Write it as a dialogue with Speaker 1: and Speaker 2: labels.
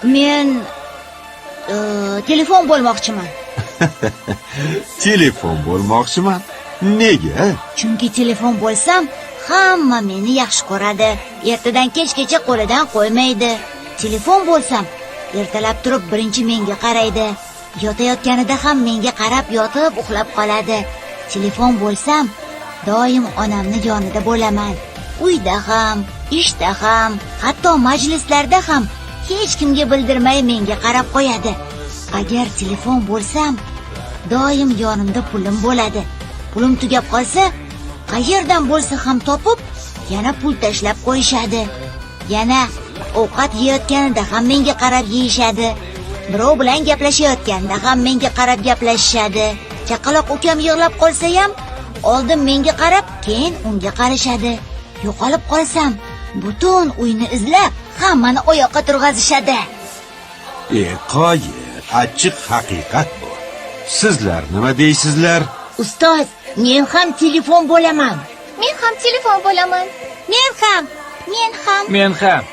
Speaker 1: Men telefon bo'lmoqchiman.
Speaker 2: Telefon bo'lmoqchiman. Nega?
Speaker 1: Chunki telefon bo'lsam, hamma meni yaxshi ko'radi. Ertadan kechgacha qo'lidan qo'ymaydi. Telefon bo'lsam, ertalab turib birinchi menga qaraydi. Yotayotganida ham menga qarab yotib uxlab qoladi. Telefon bo'lsam, doim onamni yonida bo'laman. Uyda ham, ishda ham, hatto majlislarda ham hech kimga bildirmay menga qarab qo'yadi. Agar telefon bo'lsam, doim yonimda pulim bo'ladi. Pulim tugab qolsa, qayerdan bo'lsa ham topib, yana pul tashlab qo'yishadi. Yana ovqat yeyotganida ham menga qarab yeyishadi. Birov bilan gaplashayotganda ham menga qarab gaplashishadi. Chaqaloq ukam yig'lab qolsa ham, oldin menga qarab, keyin unga qarashadi. Yo'qolib qolsam, butun uyni izlab, hammani oyoqqa turg'azishadi.
Speaker 2: E, qoyil, achchiq haqiqat bu. Sizlar nima deysizlar?
Speaker 1: Ustoz, men ham telefon bo'laman.
Speaker 3: Men ham telefon bo'laman.
Speaker 1: Men ham, men ham.
Speaker 4: Men ham.